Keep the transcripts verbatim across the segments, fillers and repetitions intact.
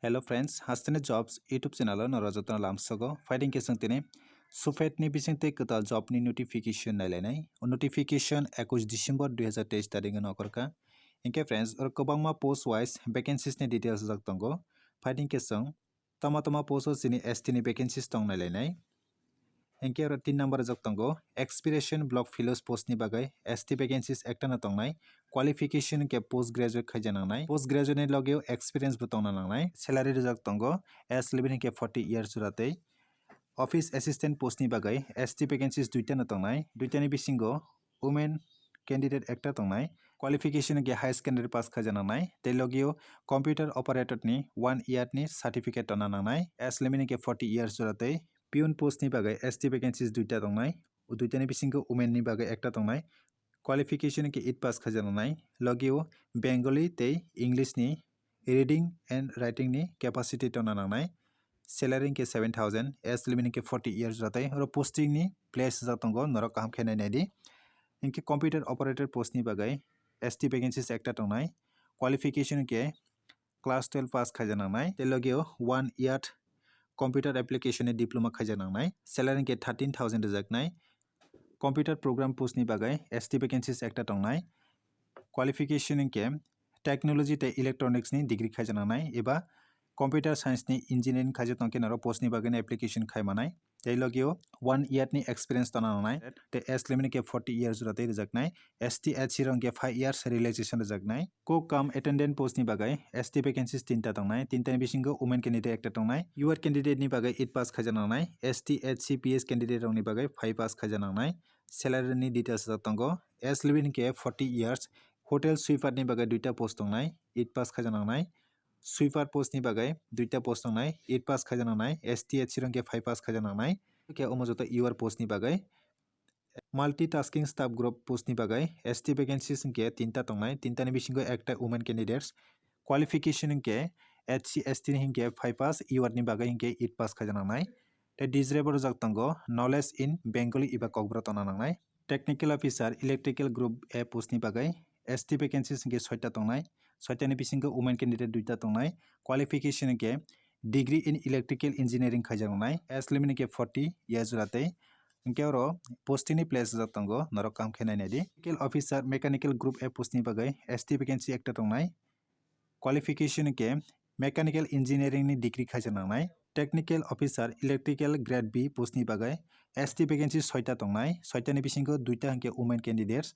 Hello friends, Hasteni Jobs YouTube channel o norok jotono lamsogo. Phaidi khe chwng tini SUFET ni bisingtwi kwtal job ni notification nailainai. O notification ekush December dui hazar teis tarikh no okorkha. Hinkhe friends, oro kwbangma post wise vacancies ni details rijak tongo. Phaidi khe chwng tama tama post o chini S T ni vacancies tong nailainai. Hinkhe oro tin number rijak tongo, Aspiration Block Fellows post ni bagwi S T vacancies ekta no tongnai. Qualification hinkhe post graduate khaija nangnai. Post graduate ni logeo experience bo tongna nangnai. Salary rijak tongo, age limit hinkhe forty years jora tei. Office assistant post ni bagwi S T vacancies duita no tongnai. Duita ni bisingo women candidate ekta tongnai. Qualification hinkhe high secondary pass khaija nangnai. Tei logeo computer operator ni one year ni certificate tongna nangnai. Age limit hinkhe forty years jora tei. Peon post ni bagwi S T vacancies duita tongnai. O duita ni bisingo women ni bagwi ekta tongnai. Qualification hinkhe eight pass khaija nangnai. Logeo Bengali tei English ni reading and writing ni capacity tongna nangnai. Salary hinkhe seven thousand, age limit hinkhe forty years jora tei. Oro posting ni place rijak tongo, norok kaham khe nai naidi. Hinkhe computer operator post ni bagwi S T vacancies ekta tongnai. Qualification hinkhe class twelve pass khaija nangnai. Tei logeo one year computer application ni diploma khaija nangnai. Salary hinkhe thirteen thousand rijaknai. Computer program post ni bagwi S T vacancies ekta tongnai. Qualification hinkhe technology tei electronics ni degree khaija nangnai eba computer science ni engineering khaija tongkhe norok post ni bagwi no application khai manai. Tei logio one year ni experience tongna nangnai. Tei age limit hinkhe forty years jora tei rijaknai. S T H C rok hinkhe five years relaxation rijaknai. Cook cum attendant post ni bagwi S T vacancies tinta tongnai. Tinta ni bisingo women candidate ekta tongnai. U R candidate ni bagwi eight pass khaija nangnai. S T H C P S candidate rok ni bagwi five pass khaija nangnai. Salary ni details rok tongo. Age limit hinkhe forty years. Hotel sweeper ni bagwi duita post tongnai. Eight pass khaija nangnai. Sweeper post ni bagwi duita post tongnai. Eight pass khaija nangnai. S T H C rok hinkhe five pass khaija nangnai. Hinkhe omo joto U R post ni bagwi. Multitasking staff group post ni bagwi S T vacancies hinkhe tinta tongnai, tinta ni bisingo ekta women candidates. Qualification hinkhe S C S T ni hinkhe five pass, U R ni bagwi hinkhe eight pass khaija nangnai. Tei desirable rijak tongo, knowledge in Bengali eba Kokborok tongna nangnai. Technical officer electrical group A post ni bagwi S T vacancies hinkhe soita tongnai, soita ni bisingo women candidate duita tongnai. Qualification hinkhe degree in electrical engineering khaija nangnai, age limit hinkhe forty years jora tei. Hinkhe oro posting ni place rijak tongo, norok kaham khe nai naidi. Technical officer mechanical group A post ni bagwi S T vacancy ekta tongnai. Qualification hinkhe mechanical engineering ni degree khaija nangnai. Technical officer electrical grade B post ni bagwi S T vacancy soita tongnai, soita ni bisingo duita hinkhe women candidates.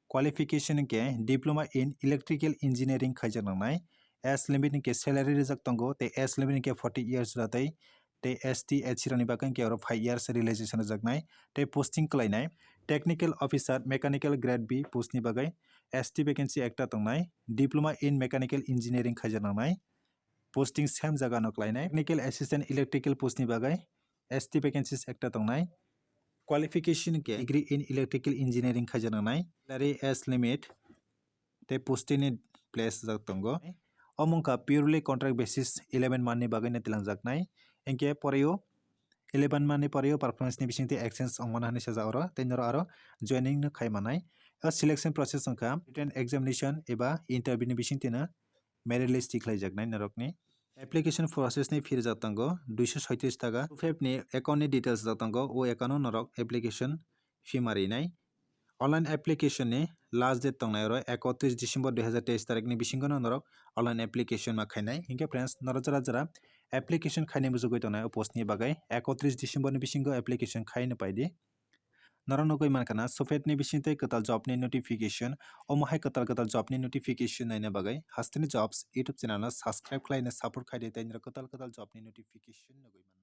Qualification hinkhe diploma in electrical engineering khaija nangnai. Age limit hinkhe salary rijak tongo, tei age limit hinkhe forty years jora tei. Tei S T H C rokni bagwi hinkhe oro five years relaxation rijaknai tei posting kwlainai. Technical officer mechanical grade B post ni bagwi S T vacancy ekta tongnai. Diploma in mechanical engineering khaija nangnai. Posting same jaga no kwlainai. Technical assistant electrical post ni bagwi S T vacancies ekta tongnai. Qualification hinkhe degree in electrical engineering khaija nangnai. Salary, age limit tei posting ni place rijak tongo. Omo wngkha purely contract basis eleven month ni bagwi no twlangjaknai. Hinkhe poreo eleven month ni poreo performance ni bisingtwi exchange wngmano hinwi sajak oro, tei norok aro joining no khai manai. O selection process wngkha written examination eba interview ni bisingtwi no merit list tikhlaijaknai norokni. Application process ni fee rijak tongo duiso soitris taka. Two five ni account ni details rijak tongo, o account o norok application fee ma rinai. Online application ni last date tongnai oro ekotris December dui hazar teis tarik ni bisingo no norok online application ma khainai. Hinkhe friends, norok jora jora application khainai mujugwi tongnai o post ni bagwi ekotris December ni bisingo application khaino paidi. Norok nugwi mankha na SUFET ni bisingtwi kwtal job ni notification. Omo hai kwtal kwtal job ni notification naina bagwi Hasteni Jobs YouTube channel no subscribe khlaina support khaidi, tei norok kwtal kwtal job ni notification nugwi mano.